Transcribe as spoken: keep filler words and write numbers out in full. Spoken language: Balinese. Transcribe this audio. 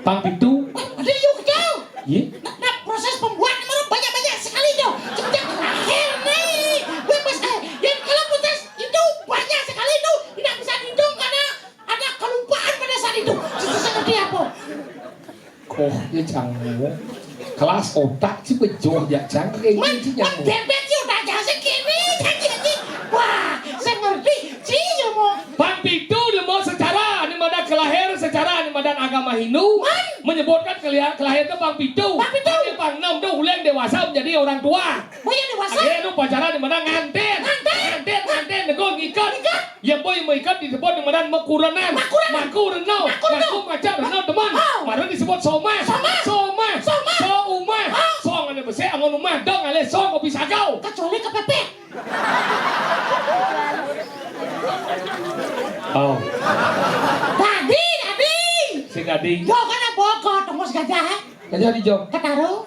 Pang pitu. Ada yuk jauh. Iya. Nah, nah, proses pembuat mana banyak-banyak sekali tuh. Sejak lahir nih. Gue pas eh, yang kalau proses itu banyak sekali tuh tidak bisa dihitung karena ada kelupaan pada saat itu. Seperti apa? Koh ya cang. Kelas otak sih bejoh ya cang kayak Man, gitu man nyamuk. Bebek sih udah aja sih kini janji anjing. Wah, saya ngerti. Sih ya mau. Pang pitu lemo secara ni madan kelahir secara ni madan agama Hindu Man. Menyebutkan kelia- kelahir ke pang pitu. Pang pitu. Tapi pang enam tu uleng dewasa menjadi orang tua. Boya dewasa. Ada tu pacaran ni madan nganten. Nganten. Nganten, nganten, nego ngikat. Ngikat. Ya boy mengikat disebut ni madan makurenan. Makurenan. Maku reno. Maku reno. Maku maca reno teman. Oh. Baru disebut soma. Soma. Soma. Soma. So umah. Oh. Song ada besar angon umah dong ale song kopi sagau. Kecuali kepepet. Oh. Dadi, dadi. Si dadi. Yo kan apa kok tembus gajah eh? Gajah di jok. Ketaruh.